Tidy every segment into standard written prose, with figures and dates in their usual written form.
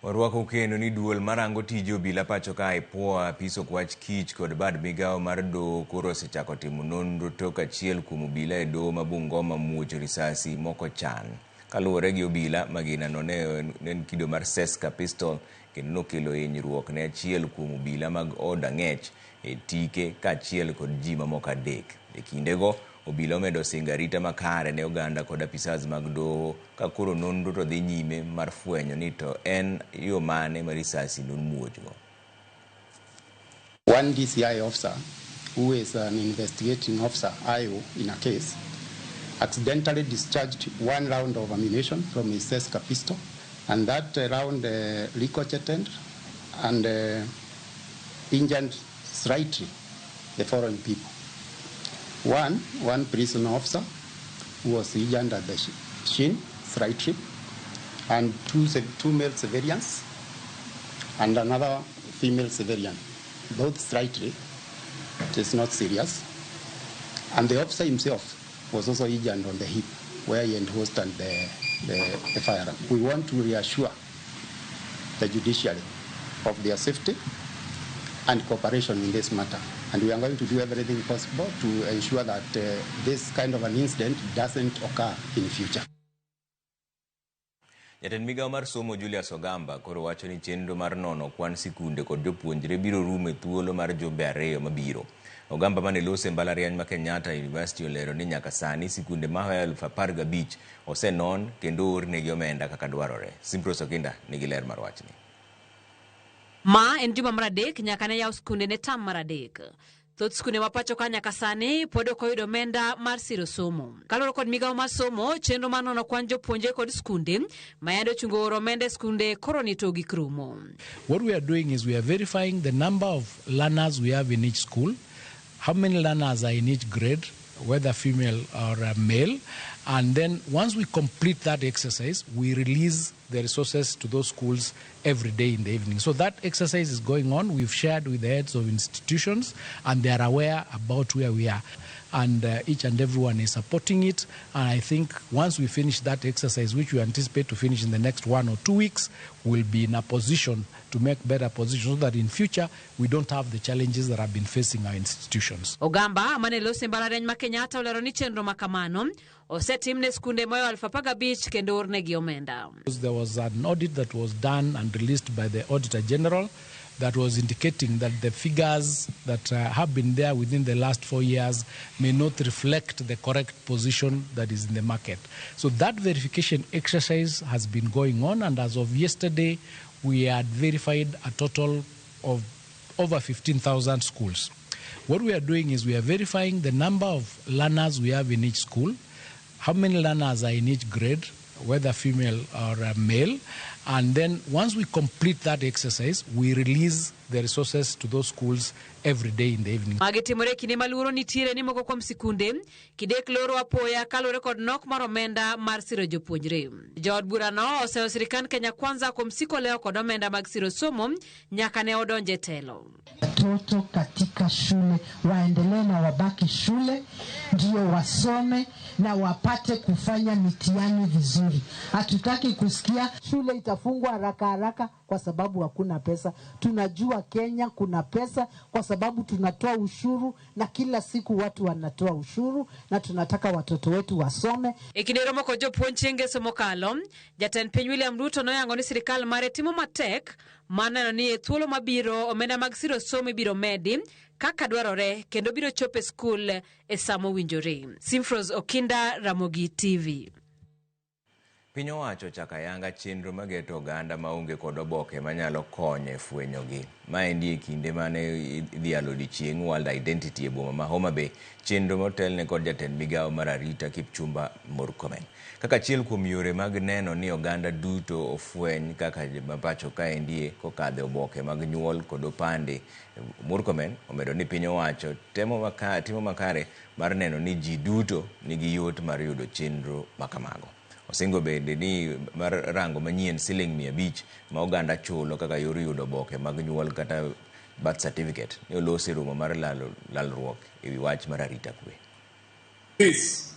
Warwako kendo ni duol marango tije obila pacho kae IPOA, apis okwach kich kod bad migawo mar doho koro osechako timo nonro tok achiel kuom obila e doho ma Bungoma muocho risasi mokochan. Kaluwore gi obila, magina no ne en kido mar Seska pistol kendo nokelo hinyruok ne achiel kuom obila mag od ang'ech e tike kaachiel kod ji mamoko adek. E kindego, obila omedo singo arita makare ne oganda kod apisas mag doho ka koro nonro to dhi nyime mar fwenyo ni to en yo mane ma risasi nomuochgo. One DCI officer, who is an investigating officer, IO, in a case, accidentally discharged one round of ammunition from his Seska pistol, and that round ricocheted and injured slightly the following people. One prison officer who was injured at the shin slightly, and two male civilians and another female civilian, both slightly. It is not serious. And the officer himself was also injured on the hip, where he had holstered the firearm. We want to reassure the judiciary of their safety and cooperation in this matter. And we are going to do everything possible to ensure that this kind of an incident doesn't occur in future. Jatend migawo mar somo Julius Ogamba koro wacho ni chenro mar nono kwan sikunde kod jopuonjre biro rumo e thuolo mar jumbe 2 mabiro. Ogamba mane loso e mbalariany ma Kenyatta University olero ni nyaka sani sikunde mahoyo 15,000 osenon kendo oornegi omenda kaka dwarore. Simprose Okinda nigi ler mar wachni. Ma en juma mar 3 nyaka ne yaw skunde ne tam mar 3. Thoth skunde ma pacho ka nyaka sani pod ok oyudo omenda mar siro somo. Kaluwore kod migawo mar somo, chenro mar nono kwan jopuonjre kod skunde ma yande ochungo oro omenda e skunde koro ni to gik rumo. What we are doing is we are verifying the number of learners we have in each school, how many learners are in each grade, whether female or male, and then once we complete that exercise, we release the resources to those schools every day in the evening. So that exercise is going on. We've shared with the heads of institutions, and they are aware about where we are. And each and everyone is supporting it. And I think once we finish that exercise, which we anticipate to finish in the next 1 or 2 weeks, we'll be in a position to make better positions so that in future we don't have the challenges that have been facing our institutions. Ogamba mane loso e mbalariany ma Kenyatta olero ni chenro ma kamano osetim ne skunde moyo 15,000 kendo ornegi omenda. There was an audit that was done and released by the Auditor General that was indicating that the figures that have been there within the last 4 years may not reflect the correct position that is in the market. So that verification exercise has been going on, and as of yesterday, we had verified a total of over 15,000 schools. What we are doing is we are verifying the number of learners we have in each school, how many learners are in each grade, whether female or male, and then once we complete that exercise, we release the resources to those schools every day in the evening. Magi timore kinde ma luoro nitiere ni moko kuom sikunde kidek loro apoya kaluwore kod nok mar omenda mar siro jopuonjre. Jood burano oseyo sirikand Kenya Kwanza kuom siko lewo kod omenda mag siro somo nyaka ne odonje e telo. Watoto katika shule waendelee na wabaki shule ndio wasome na wapate kufanya mitihani vizuri. Hatutaki kusikia shule itafungwa haraka haraka kwa sababu hakuna pesa. Tunajua Kenya kuna pesa kwa sababu tunatoa ushuru na kila siku watu wanatoa ushuru na tunataka watoto wetu wasome. E kinde romo kod jopuonj chieng' ngeso mokalo, jatend piny William Ruto noyango ni sirikal mare timo matek mar neno ni e thuolo mabiro omenda mag siro somo ibiro medi kaka dwarore kendo biro chopo e skul e sa mowinjore. Simfrose Okinda, Ramogi TV. Piny owacho ochako ayanga chenro mageto oganda maonge kod oboke manyalo konyo e fwenyogi. Maendi e kinde mane idhialo odiochieng' World Identity e boma ma Homa Bay, chenro motelne kod jatend migawo mar arita Kipchumba Murkomen. Kaka achiel kuom yore mag neno ni oganda duto ofweny kaka mapacho kaendie kokadho e oboke mag nyuol kod opande, Murkomen omedo ni piny owacho timo makare mar neno ni ji duto nigi yot mar yudo chenro makamago. Osingo bende ni mar rango manyien siling 500 ma oganda chulo kaka yor yudo oboke mag nyuol kata birth certificate ne olosi e romo mar lalruok e wi wach mar arita kwe. This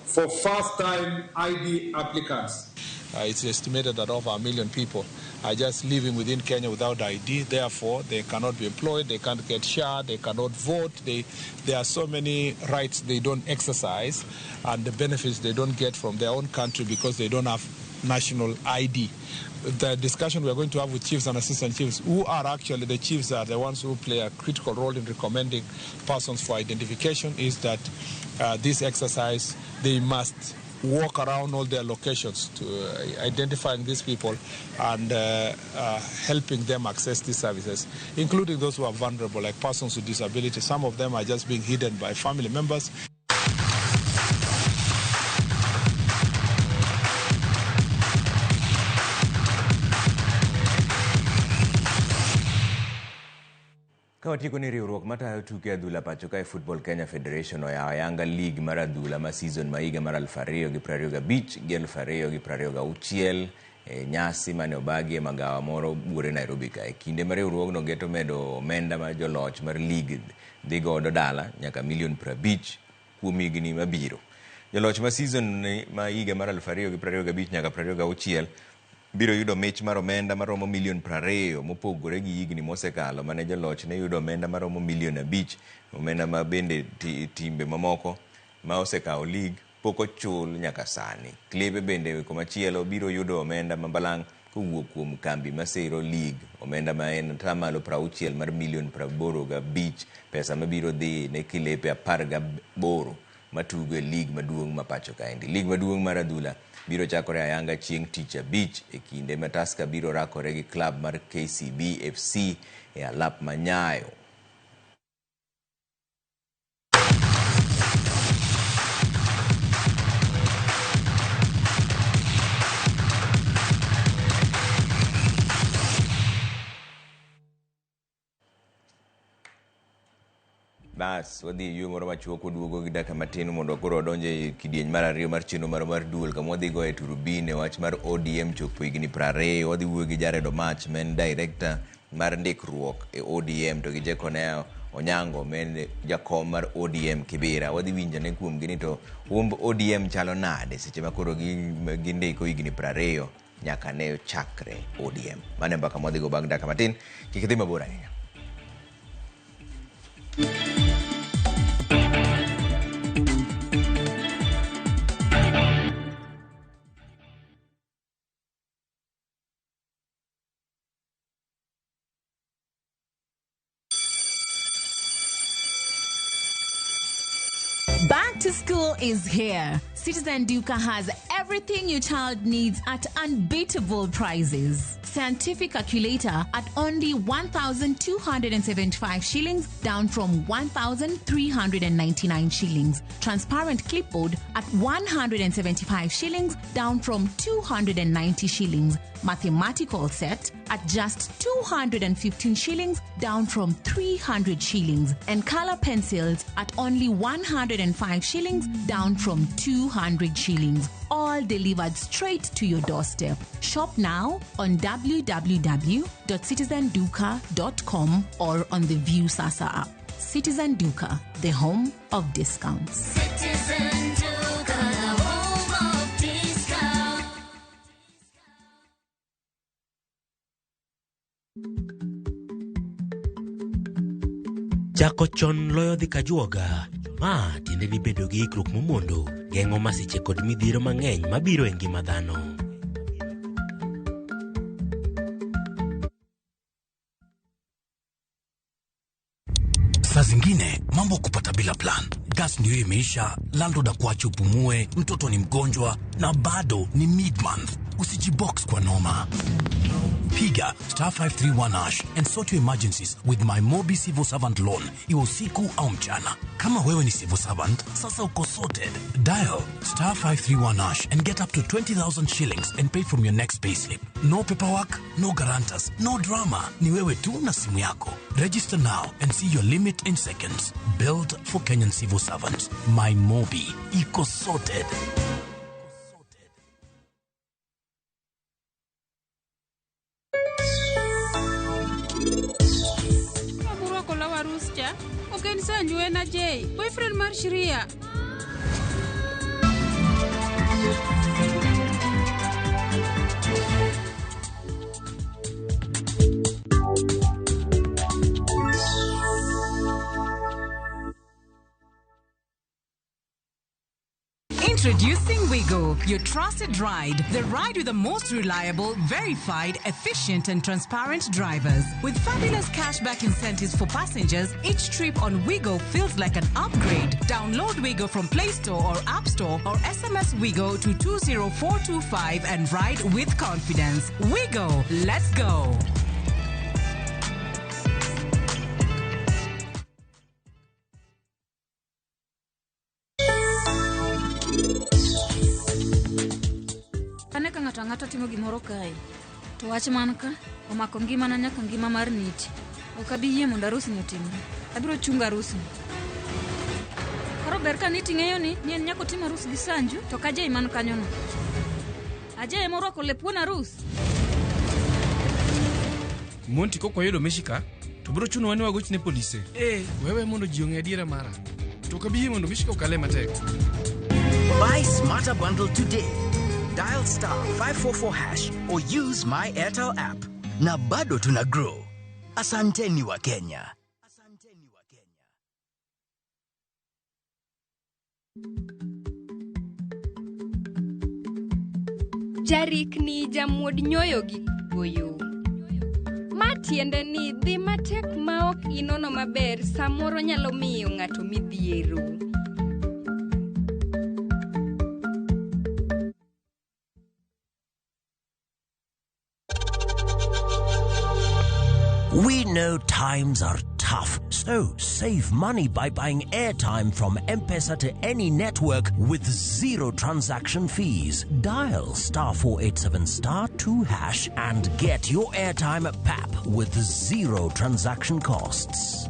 for first time ID applicants. It's estimated that over 1 million people are just living within Kenya without ID. Therefore, they cannot be employed, they can't get SHA, they cannot vote. There are so many rights they don't exercise and the benefits they don't get from their own country because they don't have national ID. The discussion we are going to have with chiefs and assistant chiefs, who are actually the chiefs are the ones who play a critical role in recommending persons for identification, is that this exercise, they must walk around all their locations to identifying these people and helping them access these services, including those who are vulnerable, like persons with disabilities. Some of them are just being hidden by family members. Ka watieko ni riwruok matayo tuke adhula pacho kae, Football Kenya Federation, oyawo ayanga lig mar adhula ma season ma higa mar 2025 gi 2026 e nyasi mane obagi e magawa moro buore Nairobi kae. Kinde ma riwruogno geto medo omenda ma joloch mar lig dhi godo dala nyaka milion 50 kuom higni mabiro. Joloch ma season ma higa mar 2025 nyaka 26 biro yudo mich mar omenda maromo milion 20, mopogore gi higni mosekalo mane joloch ne yudo omenda maromo milion 5, omenda ma bende timbe mamoko ma osekawo lig pok ochul nyaka sani. Klebe bende komachielo biro yudo omenda ma balang' kowuok kuom kambi masero lig, omenda ma en 60% mar milion 85, pesa mabiro dhi ne kilepe 18 matugo e lig maduong' ma pacho kaendi. Lig maduong' mar adhula biro chakore ayanga chieng' tich abich, e kinde ma Tusker biro rakore gi klab mar KCB FC e alap ma Nyayo. Bas, wadhi e yueyo moro machuok, waduogo gi dakika matin mondo koro wadonj e kidieny mar ariyo mar chenro marwa mar duol, kama wadhi goye turubin e wach mar ODM chopo higni 20. Wadhi wuoyo gi Jared Omach, ma en director mar ndikruok e ODM, to gi Jeconea Onyango, ma en jakom mar ODM Kibera. Wadhi winjo ne kuomgi ni to humb ODM chalo nade seche ma koro gindiko higni 20 nyaka ne chakre ODM. Mano e mbaka mwadhi go bang' dakika matin. Kik idhi mabor ahinya. Back to school is here. Citizen Duka has everything your child needs at unbeatable prices. Scientific calculator at only 1,275 shillings, down from 1,399 shillings. Transparent clipboard at 175 shillings, down from 290 shillings. Mathematical set at just 215 shillings, down from 300 shillings. And color pencils at only 105 shillings, down from 200 shillings. All delivered straight to your doorstep. Shop now on www.citizenduka.com or on the Viusasa app. Citizen Duka, the home of discounts. Citizen Duka, the home of discount. Chako chon loyo dhi kajuoga. Ma tiende ni bedo gi ikruok momondo geng'o masiche kod midhiero mang'eny mabiro e ngima dhano. Saa zingine mambo kupata bila plan. Gas ndio imeisha, landlord akuache upumue, mtoto ni mgonjwa na bado ni mid month. Usijibox kwa noma. Piga *531# and sort your emergencies with my Mobi Civil Servant Loan, iwe usiku au mchana. Kama wewe ni civil servant, sasa uko sorted. Dial *531# and get up to 20,000 shillings and pay from your next payslip. No paperwork, no guarantors, no drama. Ni wewe tu na simu yako. Register now and see your limit in seconds. Built for Kenyan civil servants. My Mobi. Iko sorted. Morwako law arus cha ok en Sanju, en Ajay, boyfriend mar Shria. Introducing Wigo, your trusted ride. The ride with the most reliable, verified, efficient, and transparent drivers. With fabulous cashback incentives for passengers, each trip on Wigo feels like an upgrade. Download Wigo from Play Store or App Store or SMS Wigo to 20425 and ride with confidence. Wigo, let's go. Ane ka ng'ato ang'ata timo gimoro kae, to wach man ka omako ngimana nyaka ngima mar Niti. Ok abi yie mondo arusni otimre. Abiro chungo arusni. Koro ber ka Niti ng'eyo ni en nyaka otim arus gi Sanju to ka Jay man kanyono. Ajay ema orwako lep wuon arus. Monty kok wayudo Mishika, to biro chunowa ni wagoch ne polise. Eh, wewe mondo ji ong'e adiera mara. To ok abi yie mondo Mishika okale matek. Buy Smarter Bundle today. Dial star 544 hash or use my Airtel app. Na bado tuna grow. Asanteni wa Kenya. Jarikni jamuod nyoyo gi goyo. Ma tiende ni dhi matek ma ok inono maber samoro nyalo miyo ng'ato midhiero. We know times are tough, so save money by buying airtime from M-Pesa to any network with zero transaction fees. Dial star 487 star 2 hash and get your airtime at PAP with zero transaction costs.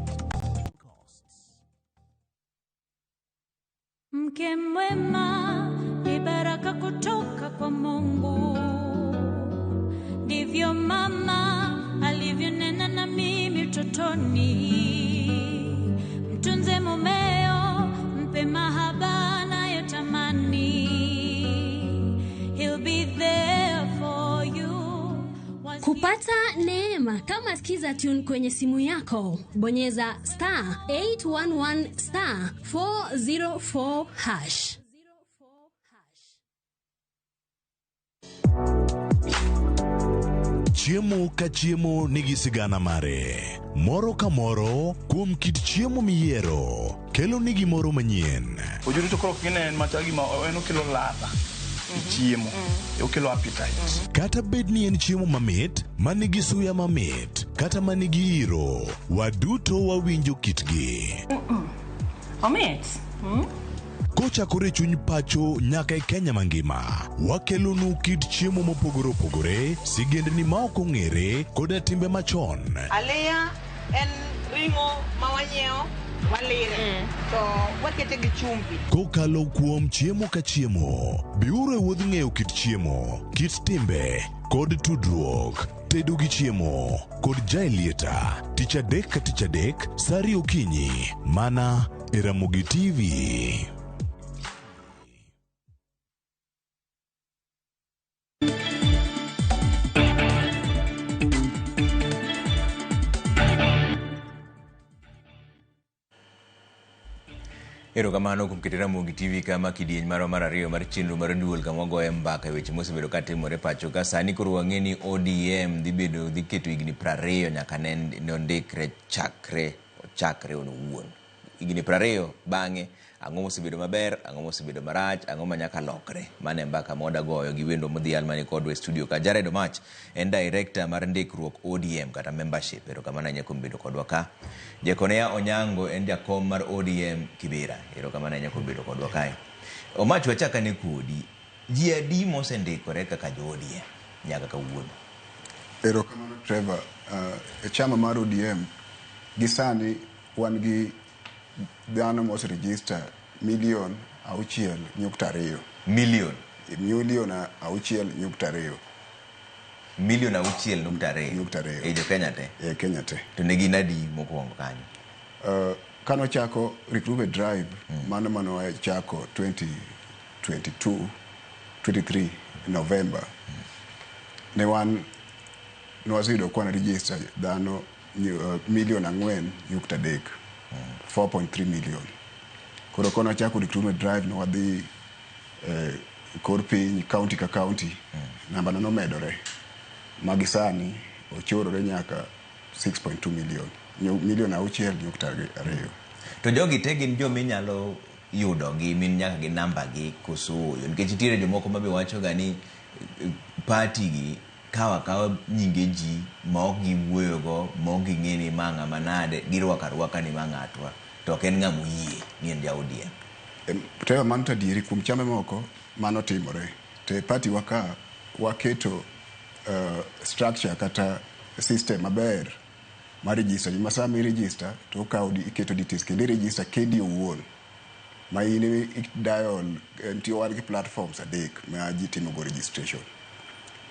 Mke mwema ni baraka kutoka kwa Mungu, ndivyo mama alivyonena na mimi utotoni. Mtunze mumeo, mpe mahaba anayotamani. He'll be there for you. Kupata neema kama Skiza Tune kwenye simu yako, bonyeza star 811 star 404 hash. Chiemo ka chiemo nigi sigana mare. Moro ka moro kuom kit chiemo miyiero kelo ni gimoro manyien. Ojuri to koro ok en machal gima en okelo ladha e chiemo, okelo appetite. Kata bed ni en chiemo mamit, manigi suya mamit, kata manigi iro, waduto wawinjo kitgi. Omit. Kochakore chuny pacho nyaka e Kenya mangima, wakelonu kit chiemo mopogore opogore, sigendni ma ok ong'ere koda timbe machon. Aliya en ring'o ma wanyiewo, walire, to wakete gi chumbi. Kokalo kuom chiemo ka chiemo, biuru e wuodh ng'eyo kit chiemo, kit timbe, kod tudruok. Tedo gi chiemo kod Jaelieta, tich adek ka tich adek, saa ariyo okinyi, mana e Ramogi TV. Erokamano kuom keto Ramogi TV kama kidieny marwa mar ariyo mar chenro mar duol kama wagoye mbaka e weche mosebedo katimore pacho ka. Sani koro wang'e ni ODM dhi keto higni 20 nyaka ne ondikre ochakre on owuon. Higni 20 bang'e, ang'o mosebedo maber, ang'o mosebedo marach, ang'o ma nyaka lokre. Mano e mbaka ma wadagoyo gi wendo modhial mani kodwa e studio ka. Jared Omach en director mar ndikruok ODM kata membership. Erokamano ahinya kuom bedo kodwa ka. Jekonia Onyango en jakom mar ODM Kibera. Erokamano ahinya kuom bedo kodwa kae. Omach, wachak ane kodi. Ji adi mosendikore kaka jo ODM nyaka kawuono? Erokamano Trevor. E chama mar ODM gi sani wan gi dhano moseregister 6.2 million. Million? 6.2 million. 6.2 million? Nukta ariyo. E jo Kenya te? E Kenya te. To ne gin adi mokwongo kanyo? Kanochako recruitment drive, mano manochako 2022, 23 November, ne wan nwaseyudo kwan register dhano 4.3 million, 4.3 million. Koro kono chako recruitment drive no wadhi kor piny, county ka county, namba no nomedore ma gi sani ochorore nyaka 6.2 million, milion 6.2. To jogi te gin joma inyalo yudo gi min nyaka gi namba gi koso ooyo? Nikech nitiere jomoko ma be wacho ga ni party gi kawo akawa nyinge ji ma ok giwuoyogo, ma ok ging'e ni ma ng'ama nade, girwako arwaka ni ma ng'atwa, to ok en ng'ama oyie ni en ja ODM. Trevor, mano to adieri kuom chame moko mano timore. To e party wa ka waketo structure kata system maber mar register ji, ma sama i register to okawo iketo details kendo i register kendi owuon ma in i dial. Nitie, wan gi platforms adek ma ji timogo registration.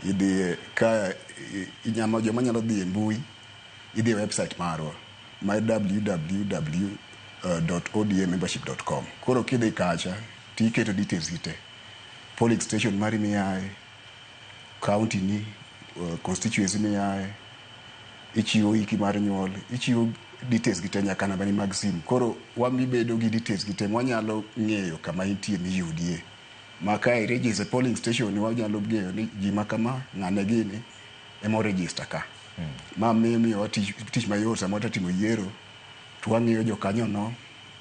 Idhi ka inyamo joma nyalo dhi e mbui, idhi e website marwa ma www.odmmembership.com. Koro kidhi kacha tiketo details gi te, polling station mari miaye, county ni, constituency miaye, ichiwo hiki mar nyuol, ichiwo details gi te nyaka nambani mag simu. Koro wamibedo gi details gi te, mwanyalo ng'eyo kama intie miyudie. Ma ka i register polling station, wanyalo ng'eyo ni ji ma kama, ng'ane gini ema oregister ka. Ma miyo tich mayot sama watimo yiero, to wang'iyo jokanyono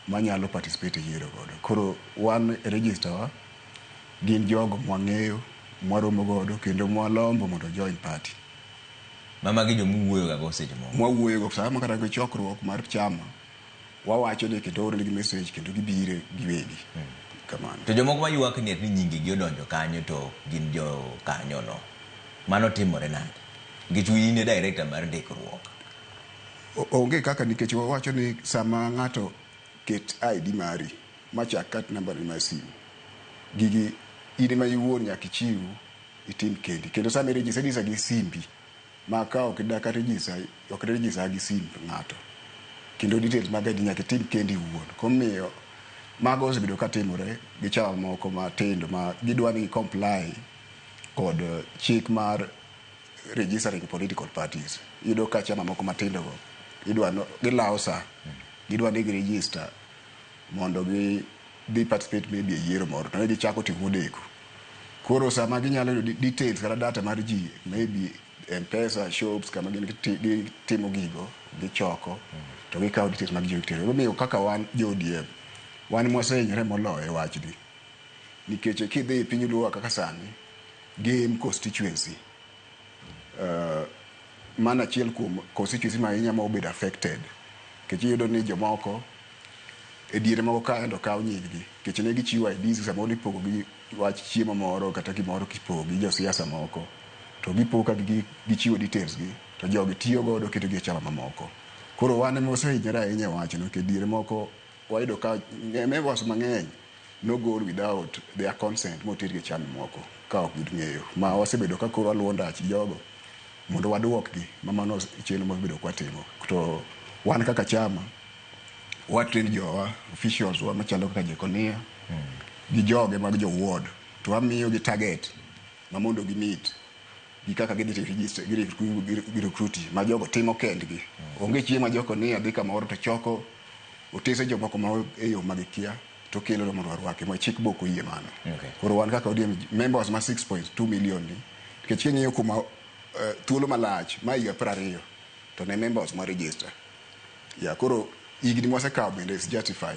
manyalo participate e yiero godo. Koro wan e register wa gin jogo mwang'eyo, mwaromo godo kendo mwalombo mondo join party. Ma magi jomuwuoyo ga go seche moko. Mwawuoyo go sama kata gi chokruok mar chama, wawacho ni kendo oornegi message kendo gibire giwegi. Kamano. To jomoko maywak ni ni nyinge gi odonjo kanyo to gin jo kanyo no. Mano timore nade? Nikech in e director mar ndikruok. Onge kaka, nikech wawacho ni sama ng'ato ket ID mari machak kat nambani mar simu, gigi in ema iwuon nyaka ichiw itim kendi. Kendo sama iregister, iregister gi simbi, ma ka ok dak register, ok register gi simb ng'ato. Kendo details mag ID nyaka itim kendi iwuon. Komiyo mago osebedo ka timore gi chama moko matindo ma gidwa ni comply kod chik mar registering political parties. Iyudo ka chama moko matindo go idwa no, gilawo sa, gidwa ni giregister mondo gi dhi participate maybe e yiero moro, to ne gichako timo modeko. Koro sama ginyalo yudo details kata data mar ji, maybe M-Pesa shops kama gin gitimo gigo, gichoko to gikawo details mag ji gitero. Omiyo kaka wan jo ODM, wan mwasehinyore moloyo e wachni, nikech kidhi e piny Luo kaka sani Gem constituency, mano achiel kuom constituency ma ahinya ma obedo affected, nikech iyudo ni jomoko e diere moko kae to kawo nying gi, nikech ne gichiwo IDs samoro ipogo gi wach chiemo moro kata gimoro, kipogo gi josiasa moko to gipo ka gichiwo details gi to jogi tiyo godo keto gi e chama mamoko. Koro wan ema wasehinyore ahinya e wachno, nikech diere moko wayudo ka members mang'eny nogol without their consent motergi e chama moko ka ok ging'eyo, ma wasebedo ka koro waluwo ndach jogo mondo waduokgi, ma mano chenro mawasebedo kwatimo. To wan kaka chama watrain jowa, officials wa machalo kaka Jekonia gi joge mag jo ward, to wamiyo gi target ma mondo gi meet gi kaka gidhi register gi recruit ma jogo timo kendgi. Onge chieng' ma Jekonia dhi kamoro to choko otese jomoko ma e yo ma gikia to kelo mondo warwake, ma chik bok oyie mano. Koro wan kaka ODM, members ma 6.2 million ni, nikech king'iyo kuma thuolo malach ma higa 20 to ne members ma register ya, koro higni mwasekawo bende is justify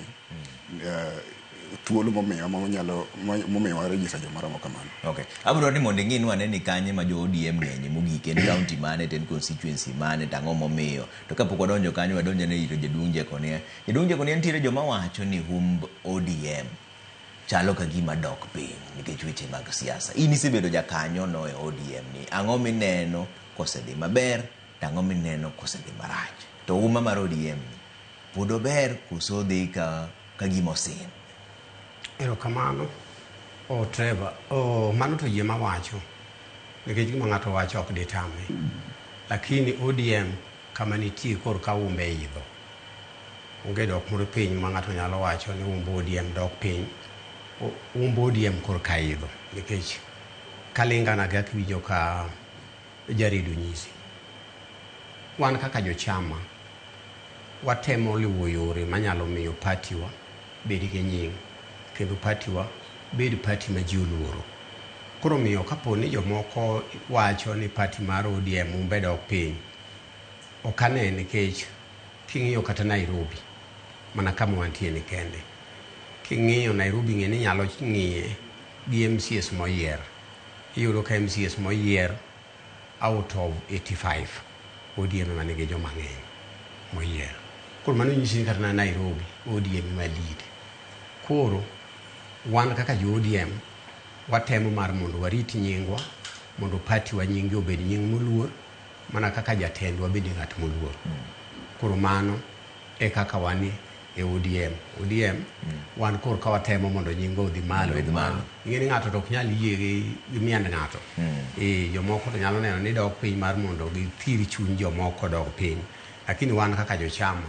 thuolo momiyo monyalo momiyo wa register joma romo kamano. Okay. Abiro ni mondo ing'inwa ane ni kanye ma jo ODM ng'enye mogik, en county mane, to en constituency mane, to ang'o momiyo. To kapok wadonjo kanyo, wadonjo ne ir jaduong' Jekonia. Jaduong' Jekonia, nitiere joma wacho ni humb ODM chalo ka gima dok piny nikech weche mag siasa. In isebedo jakanyo no e ODM ni. Ang'o mineno kosedhi maber, to ang'o mineno kosedhi marach? To huma mar ODM ni pod ober koso dhi ka gima osin? Erokamano. O Trevor, o mano to yie mawacho. Nikech gima ng'ato wacho ok ditame. Lakini ODM kama nitie kor ka umbe idho. Onge dok moro piny ma ng'ato nyalo wacho ni umb ODM dok piny. Umb ODM kor ka idho. Nikech kalingana gi kaka iwinjo ka jaredio nyisi. Wan kaka jochama, watemo luwo yore manyalo miyo party wa bed gi nying. Kendo party wa bed party ma ji oluoro. Koro omiyo kapo ni jomoko wacho ni party mar ODM umbe dok piny, ok ane nikech king'iyo kata Nairobi, mana kama wantie ni kende. King'iyo Nairobi ng'e ni nyalo ng'iye gi MCAs moyier. Iyudo ka MCAs moyier out of 85, ODM ema nigi joma ng'eny moyier. Koro mano nyisi ni kata na Nairobi, ODM ema lead. Koro wan kaka jo ODM watemo mar mondo warit nyingwa, mondo party wa nyinge obed nying moluor, mana kaka jatendwa bende ng'at moluor. Koro mano e kaka wan e ODM. ODM wan koro ka watemo mondo nyingwa odhi malo. Odhi malo. Ing'e ni ng'ato to ok nyal yie gi miend ng'ato. Jomoko to nyalo neno ni dok piny mar mondo githir chuny jomoko dog piny. Lakini wan kaka jochama,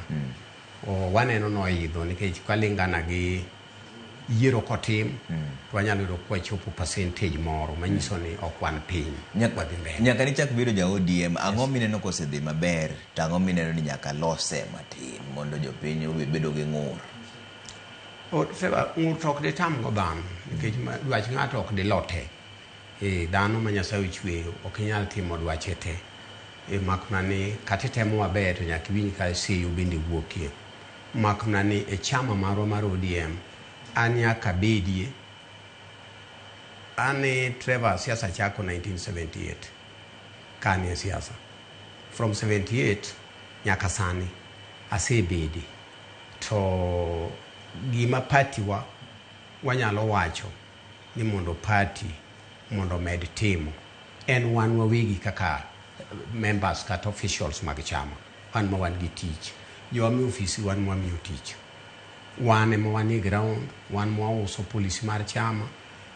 waneno noidho nikech kalingana gi yiero kotim, to wanyalo yudo kwachopo percentage moro manyiso ni ok wan piny, wadhi mbele. Nyaka nichak bedo ja ODM, ang'o mineno kosedhi maber to ang'o mineno ni nyaka lose matin mondo jopiny owe bedo gi ng'ur? Ng'ur to ok ditam go dhano nikech dwach ng'ato ok dilote. Dhano ma Nyasaye ochweyo ok inyal timo dwache te. Mak mana ni kata itemo maber to nyaka iwinj ka seyo bende wuokie. Mak mana ni e chama marwa mar ODM an nyaka bedie. An e Trevor siasa chako 1978 ka an e siasa. From 78 nyaka sani asebede. To gima party wa wanyalo wacho ni mondo party mondo med timo en wan wawegi kaka members kata officials mag chama. Wan ma wan gi tich. Jowa mi ofisi wan mwamiyo tich. Wan ema wan e ground, wan mwauso policy mar chama,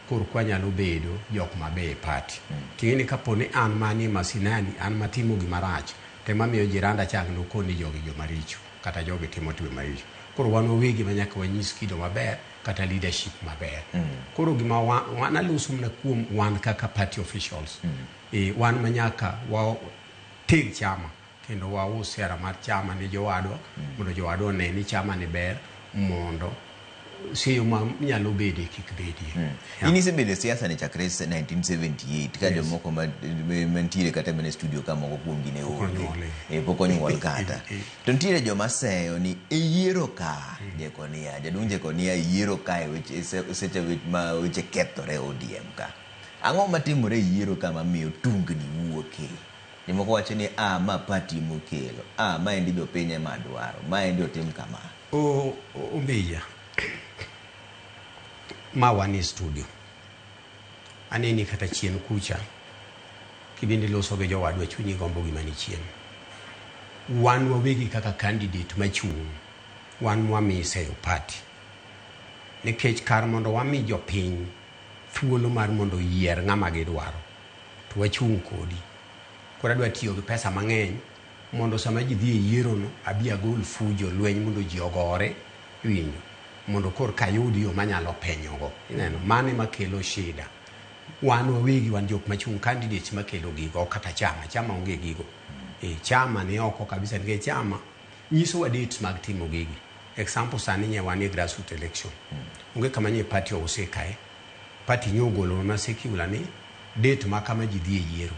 koro kwanyalo bedo jok mabeyo e party. Ting'e ni kapo ni an manie masinani, an matimo gima rach, to ema miyo jiranda chang' nokon ni jogi joma richo, kata jogi timo timbe maricho. Koro wan wawegi ma nyaka wanyis kido maber, kata leadership maber. Koro gima wan aloso mana kuom wan kaka party officials. Wan ma nyaka wateg chama, kendo waus sera mar chama ni jowadwa, mondo jowadwa one ni chama ni ber, mondo seyo ma nyalo bede kik bedie. In isebedo e siasa ni chakre 1978 ka jomoko mantiere kata mana e studio ka moko kuomgi ne onge. Pok onyuol kata. To nitiere joma seyo ni e yiero ka Jekonia, jaduong' Jekonia e yiero ka e weche seche ma weche kethore ODM ka. Ang'o matimore e yiero ka mamiyo tungni wuoke? Jomoko wacho ni ma party mokelo, maendi jopiny ema dwaro, maendi otim kama. Ombija, ma wan e studio. Aneni kata chien kucha, kibende loso gi jowadwa chunyi gombo gima ni chien. Wan wawegi kaka candidate machung', wan mwami seyo party. Nikech kar mondo wami jopiny thuolo mar mondo oyier ng'ama gidwaro, to wachung' kodi. Koro adwa tiyo gi pesa mang'eny mondo sama ji dhi e yiero no, abi agol fujo lweny mondo ji ogore, iwinjo, mondo kor kayud yo manyalo penyogo. Ineno, mano ema kelo shida. Wan wawegi wan jok machung' candidates makelo gigo, ok kata chama, chama onge gigo. Chama ni oko kabisa nikech chama nyisowa dates mag timo gigi. Example sani nye wan e grassroots election. Onge kama nye party ouse kae. Party nyo ogolo mana circular ni date ma kama ji dhi e yiero.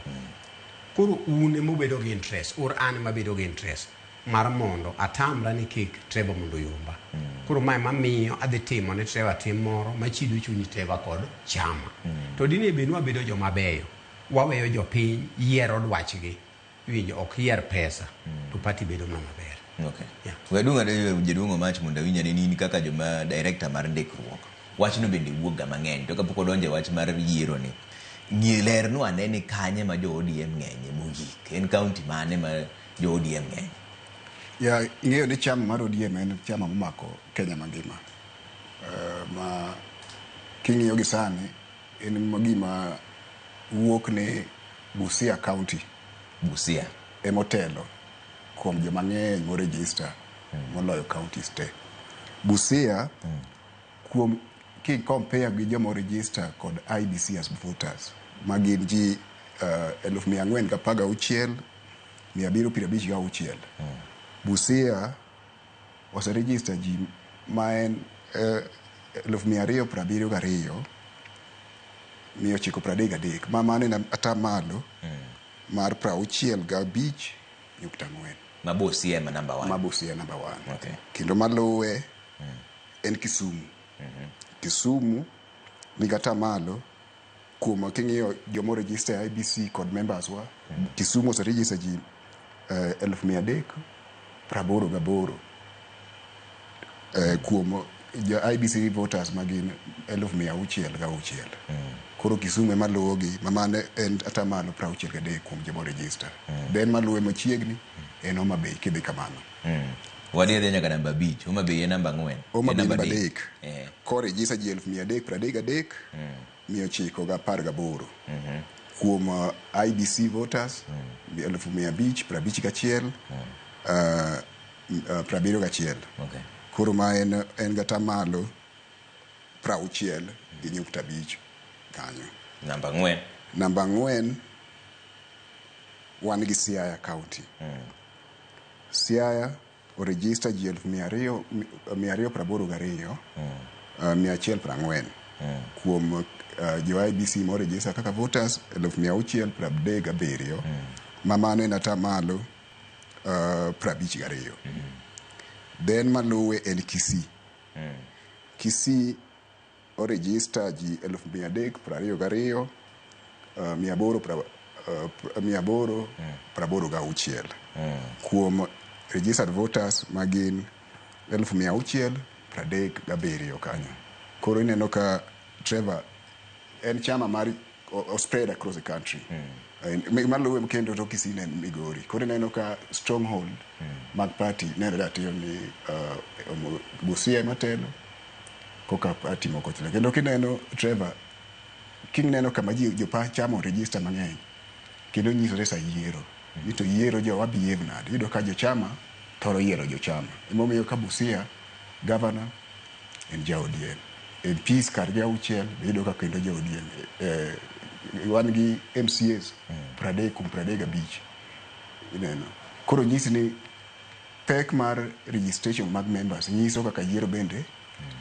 Koro un ema ubedo gi interest, or an ema abedo gi interest mar mondo atamra ni kik Trevor mondo oyomba. Koro mae mamiyo adhi timo ne Trevor tim moro machido chuny Trevor kod chama. To dine bed ni wabedo joma beyo, waweyo jopiny yiero dwachgi, iwinjo, ok yier pesa, to party bedo mana maber. Okay. We aduong' ane jaduong' Omach mondo awinj ane ni in kaka joma director mar ndikruok. Wachno bende wuok ga mang'eny to kapok odonjo e wach mar yiero ni, ng'i lernwa ane ni kanye ma jo ODM ng'enye mogik. En county mane ma jo ODM ng'enye? Ya, ing'eyo ni chama mar ODM en chama momako Kenya mangima. Ma king'iyo gi sani en gima wuok ni Busia County. Busia. Emotelo kuom joma ng'eny moregister moloyo counties te. Busia kuom ki compare gi joma oregister kod IEBC as voters ma gin ji 416,756. Busia oseregister ji ma en 272,000 933, ma mano en atamalo mar 65.4. Ma Busia ema namba 1. Ma Busia namba 1. Okay. Kendo maluwe en Kisumu. Kisumu nigi atamalo kuom king'iyo joma oregister e IEBC kod members wa, Kisumu oseregister ji 388,000 kuom jo IEBC voters ma gin 606,000. Koro Kisumu ema luwogi, ma mano en atamalo 63 kuom joma oregister. Then maluwe machiegni en Homa Bay kidhi kamano. Wadhi adhiya nyaka namba 5. Homa Bay en namba 4. Homa En Bay namba 3. 3. Koregister ji 333,918 kuom IEBC voters 551,071. Okay. Koro ma en gatamalo 60.5 kanyo. Namba 4. Namba 4 wan gi Siaya County. Siaya oregister ji 282,140 kuom jo IEBC moregister kaka voters 637,000, ma mano en atamalo 52. Then maluwe en Kisii. Kisii oregister ji 322,886 kuom registered voters ma gin 637,000 kanyo. Koro ineno ka Trevor en chama mar o spread across the country. Maluwe kendo to Kisii ne en Migori. Koro ineno ka stronghold mag party nenore atiro ni Busia ema telo koka party moko telo. Kendo kineno Trevor, kineno kama ji jopa chama oregister mang'eny kendo nyisore sa yiero ni to yiero jowa behave nade. Iyudo ka jochama thoro yiero jochama. Emomiyo ka Busia governor en ja ODM. MPs kargi 6 be iyudo ka kendo jo ODM. Wan gi MCAs 30 kuom 35. Ineno. Koro nyisi ni pek mar registration mag members nyiso kaka yiero bende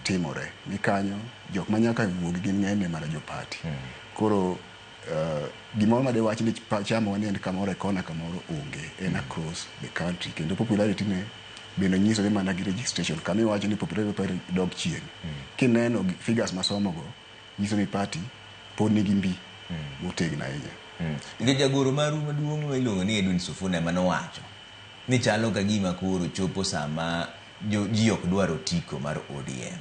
timore. Ni kanyo jok ma nyaka wuogi gin ng'enyne mana jo party. Koro gimoro ma dewach ni chama wa ni en kamoro e kona kamoro onge, en across the country. Kendo popularity ne bende nyisore mana gi registration. Kama iwacho ni popularity party dok chien. Kineno figures masomogo nyiso ni party pod nigi mbi motegno ahinya. Nikech jagoro maru maduong' ma iluongo ni Edwin Sifuna ema nowacho ni chalo ka gima koro chopo sama ji ok dwar otiko mar ODM.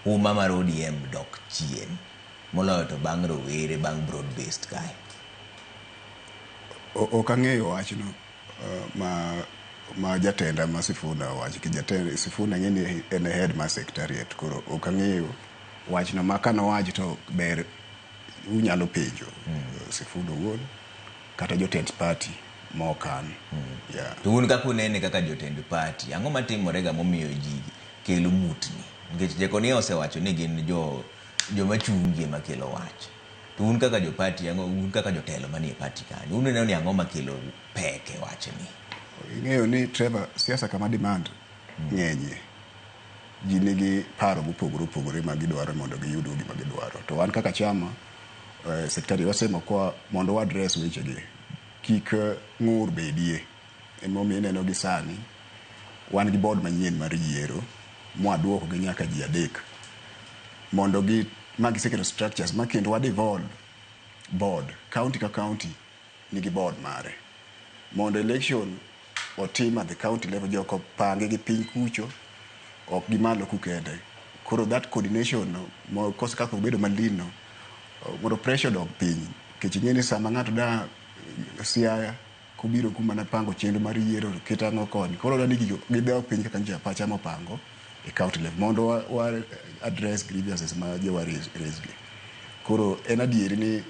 Huma mar ODM dok chien moloyo to bang' rowere, bang' broad based kae. Ok ang'eyo wachno ma jatenda ma Sifuna owacho. Ki jatend Sifuna ng'e ni en e head mar secretariat, koro ok ang'eyo wachno ma kanowacho to ber unyalo penjo Sifuna owuon kata jotend party mokan. Yeah. To un kaka unene kaka jotend party, ang'o matimore ga momiyo ji kelo mutni? Nikech Jekonia osewacho ni gin joma chungi ema kelo wach. To un kaka jo party, ang'o, un kaka jotelo manie party kanyo, uneno ni ang'o makelo pek e wachni? Ing'eyo ni Trevor, siasa kama demand ng'enyie, ji nigi paro mopogore opogore ma gidwaro mondo giyud gima gidwaro. To wan kaka chama, secretary wasemo kwa mondo wa address wechegi kik ng'ur bedie. Emomiyo ineno gi sani wan gi board manyien mar yiero mwaduoko gi nyaka ji 3 mondo gi ma giseketo structures ma kendo wa devolve board county ka county nigi board mare mondo election otim at the county level, joko pange gi piny kucho ok gi malo kukende. Koro that coordination no mo kose kaka obedo malin no mondo pressure dog piny. Nikech ing'e ni sama ng'ato da Siaya kobiro kuma napango chenro mar yiero to ket ang'o koni. Koro dani gigo gidok piny kaka nyocha pacha mopango e county level mondo wa address grievances ma jowa raise gi. Koro en adieri ni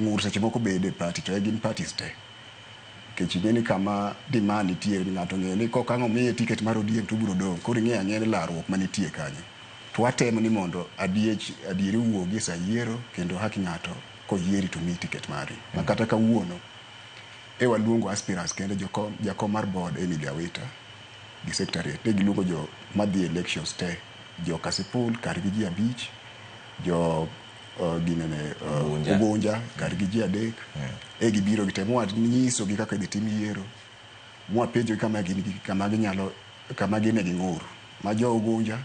ng'ur seche moko bede e party to e gin parties te. Nikech ing'e ni kama demand nitie ni ng'ato ong'eyo ni kok ang' omiye ticket mar ODM to obiro dong'. Koro ing'eyo ang'eya ni larruok manitie kanyo. To watemo ni mondo adieri owuogi e sa yiero kendo haki ng'ato koyieri to miyi ticket mari. Ma kata kawuono e waluongo aspirants kendo jakom mar board Emily Awita gi secretariat ne giluongo jo madhi elections te, jo Kasipul kargi ji 5, jo ginene Ugunja kar gi ji adek e gibiro gite mwanyisogi kaka idhi tim yiero mwapenjogi kama gin kama ginyalo kama gine gi ng'ur ma jo Ugunja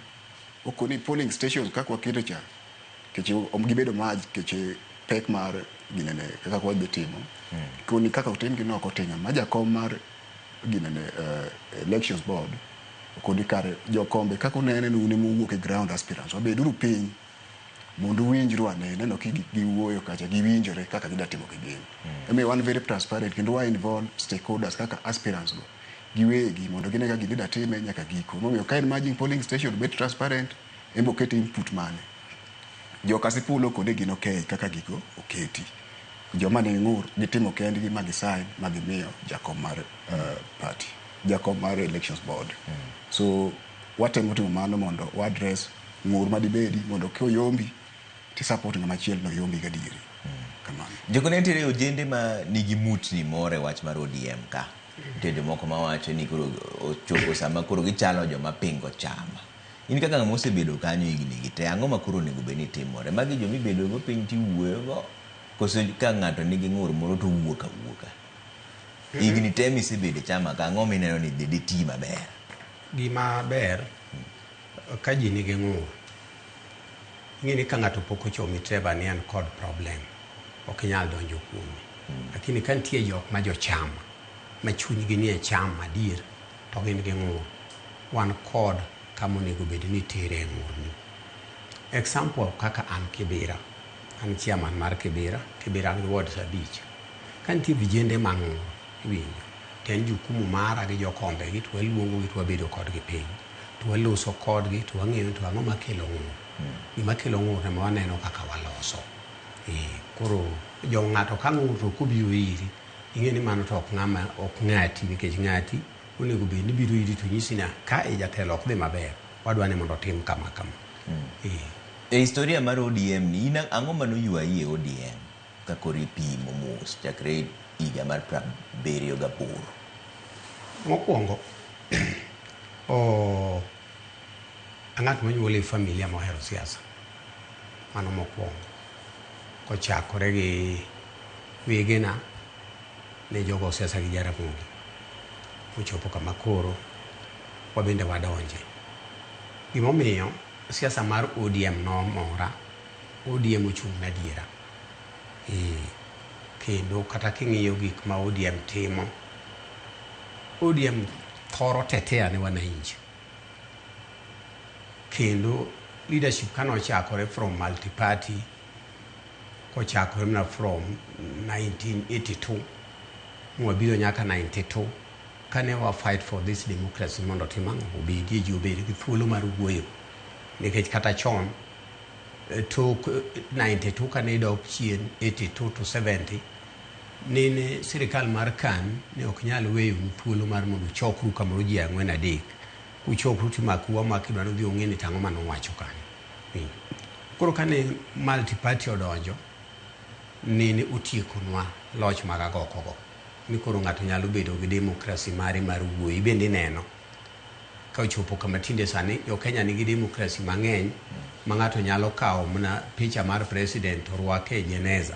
okoni polling stations kaka waketo cha keche gibedo maj keche pek mar ginene kaka wadhi timo koni kaka otimgi no ok otimo ma jakom mar ginene elections board okoni kare jokombe kaka unene ni un ema uwuok e ground aspirants wabeduru piny mondo uwinjru ane neno ki giwuoyo kacha giwinjore kaka gida timo gi gin. Emomiyo wan very transparent kendo wa involve stakeholders kaka aspirants go giwegi mondo gine kaka gidhi time nyaka giko. Emomiyo ka en merging polling station obed transparent en be oket input mane. Jo Kasipul okone gin okay kaka gigo oketi. Joma ne ng'ur gitimo kendgi ma gisign ma gimiyo jakom mar party, jakom mar elections board. So watemo timo mano mondo wa address ng'ur madibedi mondo koyombi ti support ng'ama chielo no yombi gadieri. Kamano. Joko ne nitiere ojende ma nigi mutni moro e wach mar ODM ka. Nitie jomoko mawacho ni koro ochopo sama koro gichalo joma pingo chama. In kaka ng'ama osebedo kanyo higni gi te, ang'o ma koro onego bed ni timore? Magi joma ibedo go piny tiwuoyo go koso ka ng'ato nigi ng'ur moro to owuok awuoka? Higni te misebedo e chama ka, ang'o mineno ni dhi ti maber? Gima ber ka ji nigi ng'ur, ing'e ni ka ng'ato pok ochomi Trevor ni en kod problem, ok inyal donjo kuome. Lakini ka nitie jok ma jochama, ma chunygi nie chama adier, to gin gi ng'ur, wan kod kama onego bed ni tere e ng'urni. Example kaka an Kibera, an chairman mar Kibera, Kibera an gi wards 5. Ka nitie vijende mang'ur, iwinjo, to en jukumu mara gi jokombe gi to waluongo gi to wabedo kodgi piny. To waloso kodgi to wang'iyo to ang'o makelo ng'ur. Gima kelo ng'ur ema waneno kaka waloso. Koro jo ng'ato ka ng'ur to kobiro iri, ing'e ni mano to ok ng'ama ok ng'ati nikech ng'ati onego bed ni biro iri to nyisi ni ka e jatelo ok dhi maber, wadwa ni mondo otim kama kama. E historia mar ODM ni, in ang'o manoywayi e ODM ka koro ipimo mos chakre higa mar 78? Mokwongo, ang'at monyuol e familia mohero siasa. Mano mokwongo. Kochakore gi wegena ne jogo siasa gi Jaramogi. Ochopo kama koro wabende wadonje. Gimomiyo siasa mar ODM nomora, ODM ochung' ne adiera. Kendo kata king'iyo gik ma ODM timo, ODM thoro tetea ne wananchi. Kendo leadership kanochakore from multi-party, kochakore mana from 1982, mwabiro nyaka 92, kane wa fight for this democracy mondo otim ang'o, obedie ji obed gi thuolo mar wuoyo. Nikech kata chon, tok 92 kane idok chien 82 to 70, nene sirikal mar KANU ne ok nyal weyonu thuolo mar mondo uchokru kamoro ji 4 3. Kuchokru timakou amaka idwa ni udhi ung'e ni tang'o manowacho kanyo. Koro kane multi-party odonjo, nene otiekonwa loch mag agoko go. Ni koro ng'ato nyalo bedo gi democracy mare mar wuoyo. Ibende ineno ka ochopo kama tinde sani jo Kenya nigi democracy mang'eny ma ng'ato nyalo kawo mana picha mar president to rwake e jeneza.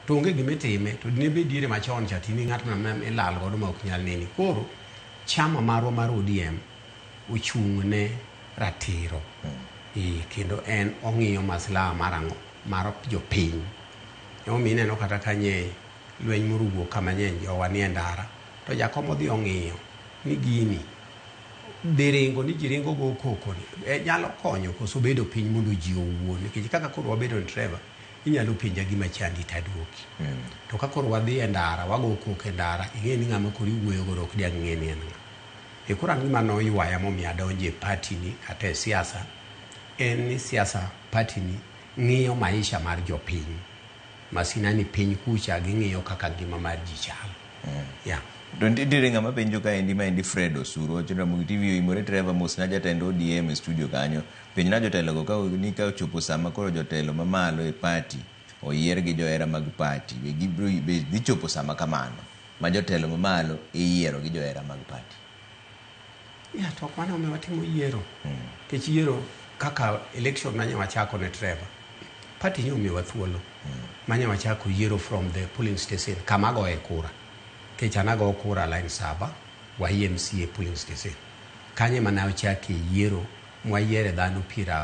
To onge gima itime, to dine bed diere machon cha tini ng'at ma ilal godo ma ok nyal neni. Koro chama marwa mar ODM ochung' ne ratiro. Kendo en ong'iyo maslaha mar ang'o? Mar jopiny. Emomiyo ineno kata kanye lweny moro owuok kama nye jowa nie ndara, to jakom odhi ong'iyo ni gini dhi ringo ni ji ringo go koko ni nyalo konyo koso bedo piny mondo ji owuo. Nikech kaka koro wabedo ni Trevor, inyalo penja gima chandi taduoki. To ka koro wadhi e ndara, wago koko e ndara, ing'e ni ng'ama koro iwuoyo godo ok diang' ng'e ni en ng'a. Koro an gima noywaya momiyo adonjo e party ni kata e siasa, en ni siasa party ni ng'iyo maisha mar jopiny. Masinani piny kucha ging'iyo kaka ngima mar ji chal. Yeah. To nitiere ng'ama penjo kaendi maendi Fred Osuru wacho Ramogi TV oimore Trevor mos na jatend ODM e studio kanyo. Penjna jotelo go ka ni ka ochopo sama koro jotelo mamalo e party oyier gi johera mag party, be gibiro be dhi chopo sama kamano ma jotelo mamalo iyiero gi johera mag party? Yeah, to ok mano omiyo watimo yiero. Nikech yiero kaka election manye wachako ne Trevor, Party nyo omiyowa thuolo manya wachako yiero from the polling station kama agoye kura. Nikech an ago kura line saba YMCA polling station. Kanyo ema ne wachakie yiero mwayiere dhano piero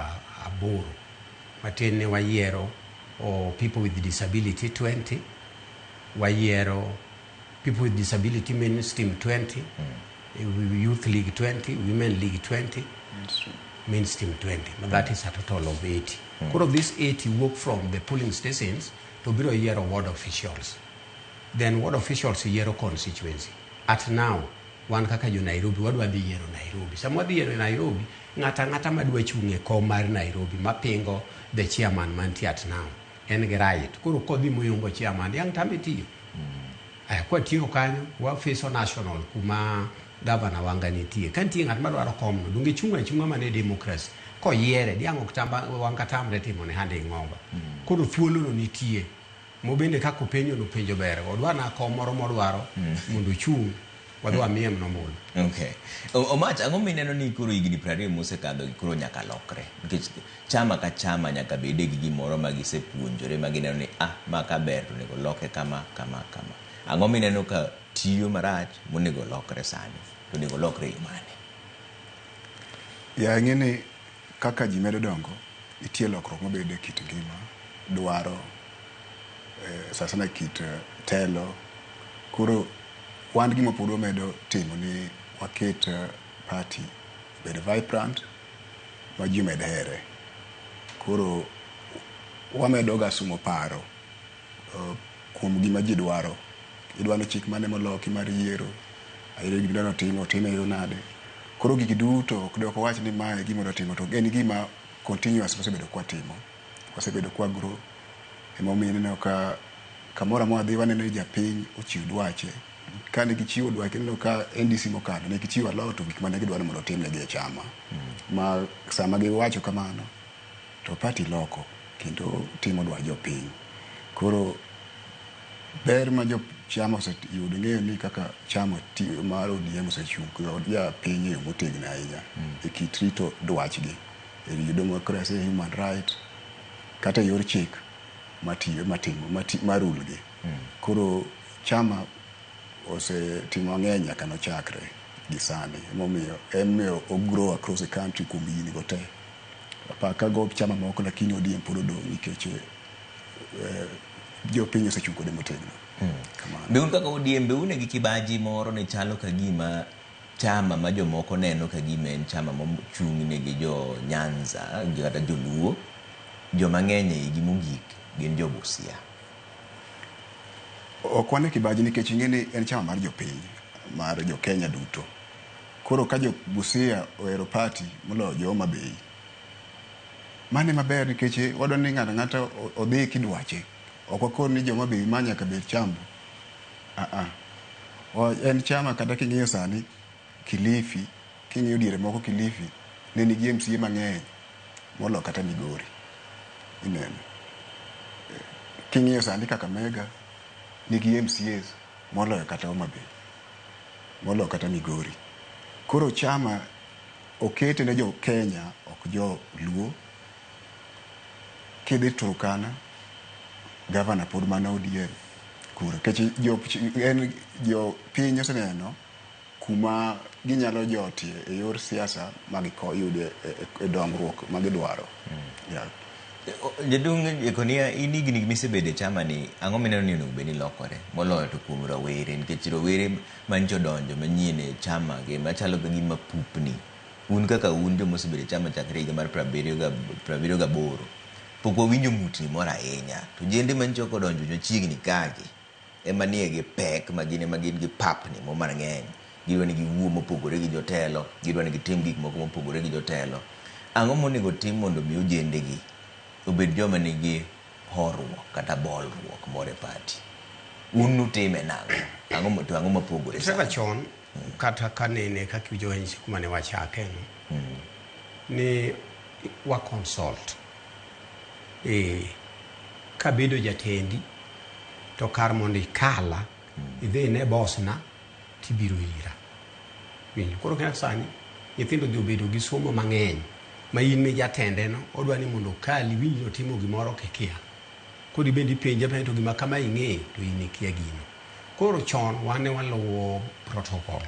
aboro. Matin ne wayiero people with disability 20, wayiero people with disability mainstream 20, Youth League 20, Women League 20, mainstream 20. But that is a total of 80. Koro this 80 work from the polling stations to biro yiero ward officials. Then ward officials yiero constituency. At now, wan kaka jo Nairobi, wadwa dhi yiero Nairobi. Sama wadhi yiero Nairobi, ng'ata ang'ata madwa chung' e kom mar Nairobi mapingo the chairman mantie at now, en gi right. Koro kodhi moyombo chairman, yang tame tiyo. Aya, kwatieko kanyo, wafiso national kuma gavana Wanga nitie. Ka nitie ng'at madwaro komno, donge chung' achung'a mana e democracy. Koyiere, diang' ok tamba, Wanga tamre timo ne handing over. Koro thuolo no nitie. Mobende kaka openjo no penjo ber. Odwa na kom moro modwaro mondo ochung', wadhi wamiye nombulu. Okay. Omach, ang'o mineno ni koro higni 20 mosekadho gi koro nyaka lokre? Nikech chama ka chama nyaka bede gi gimoro ma gisepuonjore ma gineno ni ma ka ber to onego loke kama, kama, kama. Ang'o mineno ka tiyo marach monego lokre sani? To onego lokre e yo mane? Ya ing'e ni kaka ji medo dongo, nitie lokruok mabedo e kit ngima, dwaro, sana kit telo. Koro wan gima pod wamedo timo ni waket party obed vibrant ma ji omed here. Koro wamedo ga sumo paro kuom gima ji dwaro. Idwa ni chik mane moloki mar yiero, ayiero gima idwa ni otim, e yo nade. Koro gigi duto ok dok wach ni mae e gima odwa timo, to en gima continuous wasebedo kwatimo. Wasebedo kwa grow. Emomiyo ineno ka kamoro amora wadhi waneno ni japiny ochiw dwache. Kane gichiwo dwache ineno ka NDC mokalo ne gichiwo a lot of gik mane gidwaro mondo otimnegi e chama. Ma sama giwacho kamano to party loko kendo timo dwach jopiny. Koro ber ma jo chama oseyudo ing'eyo ni kaka chama mar ODM osechung' kod japiny e yo motegno ahinya e kit rito dwachgi e democracy, human right kata e yor chik matiyo matimo marul gi. Koro chama osetimo mang'eny nyaka nochakre gi sani. Emomiyo emomiyo o grow across the country kuom higni go te. Apaka go chama moko lakini ODM pod odong' nikech jopiny osechung' kode motegno. Be un kaka ODM, be un gi kibaji moro ne chalo ka gima chama ma jomoko neno ka gima en chama mochung' negi jo Nyanza kata joluo, joma ng'eny e igi mogik gin jo Busia. Ok wan e kibaji nikech ing'e ni en chama mar jopiny, mar jo Kenya duto. Koro ka jo Busia ohero party moloyo jo Homa Bay, mano ema ber nikech wadwa ni ng'ato ang'ata odhi kidwache. Ok wakon ni jo Homa Bay ma nyaka bed chambu. En chama kata king'iyo sani Kilifi, king'iyo diere moko Kilifi ne nigi MCA mang'eny moloyo kata Migori. Ineno. King'iyo sani Kakamega nigi MCAs moloyo kata Homa Bay, moloyo kata Migori. Koro chama okete ne jo Kenya ok jo Luo. Kidhi Turkana, gavana pod mana ODM kuro. Nikech jo piny oseneno kuma ginyalo jotie e yor siasa ma giyude e dongruok ma gidwaro. Yeah. Jaduong' Jekonia, in higni misebedo e chama ni, ang'o mineno ni onego bed ni lokore moloyo to kuom rawere nikech rowere manyicha odonjo manyien e chama gi machalo ka gima pupni. Un kaka un joma osebedo e chama chakre higa mar 78 pok wawinjo mutni moro ahinya to jende manyicha ok odonjo machiegni kagi ema nie gi pek ma gin ema gin gi papni mo mang'eny. Gidwa ni giwuo mopogore gi jotelo, gidwa ni gitim gik moko mopogore gi jotelo. Ang'o monego tim mondo mi ojende gi obed joma nigi horuok kata bolruok moro e party? Un nutime nang'o? Ang'o to ang'o mopogore Trevor chon kata kanene kaka iwinjo nyisi kuma ne wachake no ni wa consult kabedo jatendi to kar mondo ikala idhi ine boss na tibiro ira. Winjo? Koro kaka sani nyithindo dhi obedo gi somo mang'eny Ma in mi jatende no, odwa ni mondo okali, winj ni otimo gimoro kikia. Koro ibende ipenje apenja to gima kama ing'eyo to in ikia gino. Koro chon wan ne waluwo protocol.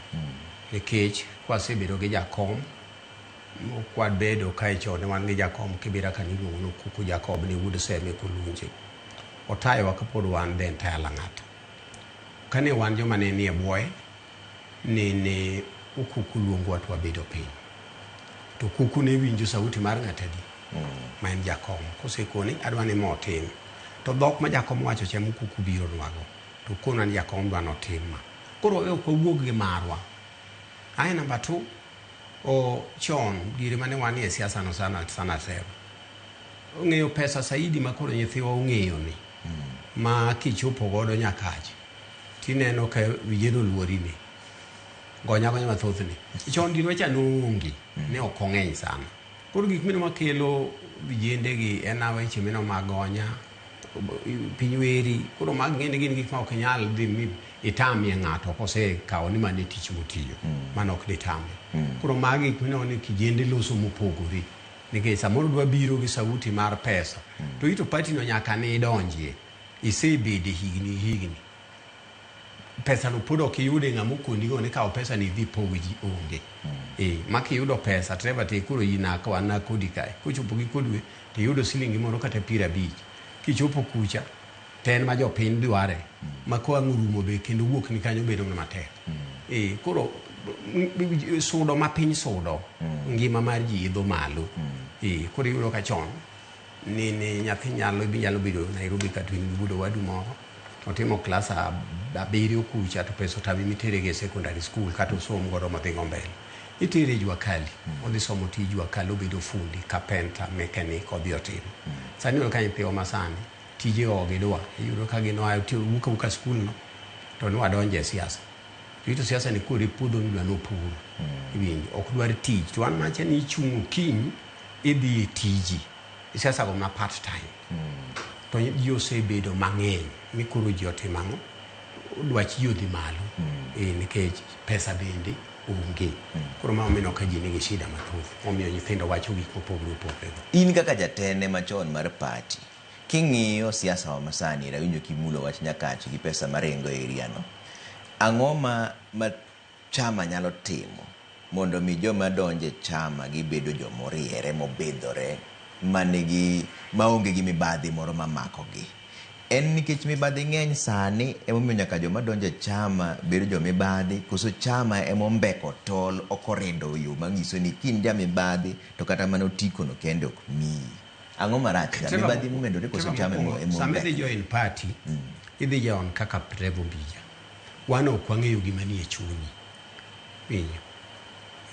Nikech kwasebedo gi jakom, kwabedo kae chon ne wan gi jakom Kibera ka niluongo ni Okuku Jacob ni wuod Seme Kolunje. Otayowa kapod wan the entire Lang'ata. Kane wan joma ne nie bwoye, nene Okuku luongowa to wabedo piny. To Okuku ne winjo sauti mar ng'at adi? Ma en jakom. Kosekoni adwa ni ma otim. To dhok ma jakom wacho cha ema Okuku biro nwago. To konwa ni jakom dwa notim ma. Koro ok wawuog gi marwa. Ae namba 2, o chon diere mane wanie siasa no sana sana Trevor. Ong'eyo pesa saidi ma koro nyithiwa ong'eyo ni. Ma kichopo godo nyakach tineno ka vijana oluori ni. Gonya gonya mathoth ni. Chon diere cha noonge, ne ok ong'eny sana. Koro gik mino makelo vijende gi en weche mino mag gonya, piny weri. Koro mag ng'eni gin gik ma ok inyal dhi mi itamie ng'ato kosekawo ni mano e tich motiyo. Mano ok ditame. Koro magi gik mineno ni kijende loso mopogore. Nikech samoro dwa biro gi sauti mar pesa. To ito party no nyaka ne idonjie. Isebede higni higni. Pesa no pod ok iyude ng'ama okoni go ni kaw pesa ni idhi pog ji onge. Ma kiyudo pesa Trevor te koro in wan na kodi kae. Kochopo gi kodwe to iyudo silingi moro kata 50. Kichopo kucha to en ma jopiny dware. Ma ka wang' orumo be kendo wuok ni kanyo bedo mana matek. Koro sudo ma piny sudo, ngima mar ji idho malo. Koro iyudo ka chon ni nyathi nyalo bedo Nairobi kata in gi wuod owadu moro otimo klas 7 kucha to pesa otame mitere gi e secondary school kata osom godo modhi go mbele. Itere jua kali, odhi somo tij jua kali, obedo fundi, carpenter, mechanic, odhi otimo. Sani iyudo ka nyithiwa masani tije ok gidwa, iyudo ka gin oa wuok awuoka skul no to ni wadonjo e siasa. To ito siasa ni koro ipuodho midwa ni opur. Iwinjo, ok dwar tich. To wan macha ni ichung' okinyi idhi e tiji. Siasa go ma part time. To ji osebedo mang'eny mi koro ji otimo ang'o? Dwach ji odhi malo. Nikech pesa bende onge. Koro ma omiyo ka ji nigi shida mathoth. Omiyo nyithindo wacho gik mopogore opogore. In kaka jatende machon mar party, king'iyo siasa wa masani, rawinjo kimulo wach Nyakach gi pesa maringo e area no. Ang'o ma chama nyalo timo mondo mi joma donje chama gibedo jomoriere, mobidhore, manigi maonge gi mibadhi moro mamakogi? En nikech mibadhi ng'eny sani emomiyo nyaka joma donje chama bedo jomibadhi, koso chama emombeko tol ok orido yo manyiso ni kin jamibadhi to kata mana otiko no kende ok miyi. Ang'o marach ka? Mibadhi momedore koso chama emombeko? Sama idhi join party, idhi join kaka Trevor Ombija. Wan ok wang'eyo gima nie chunyi. Winjo.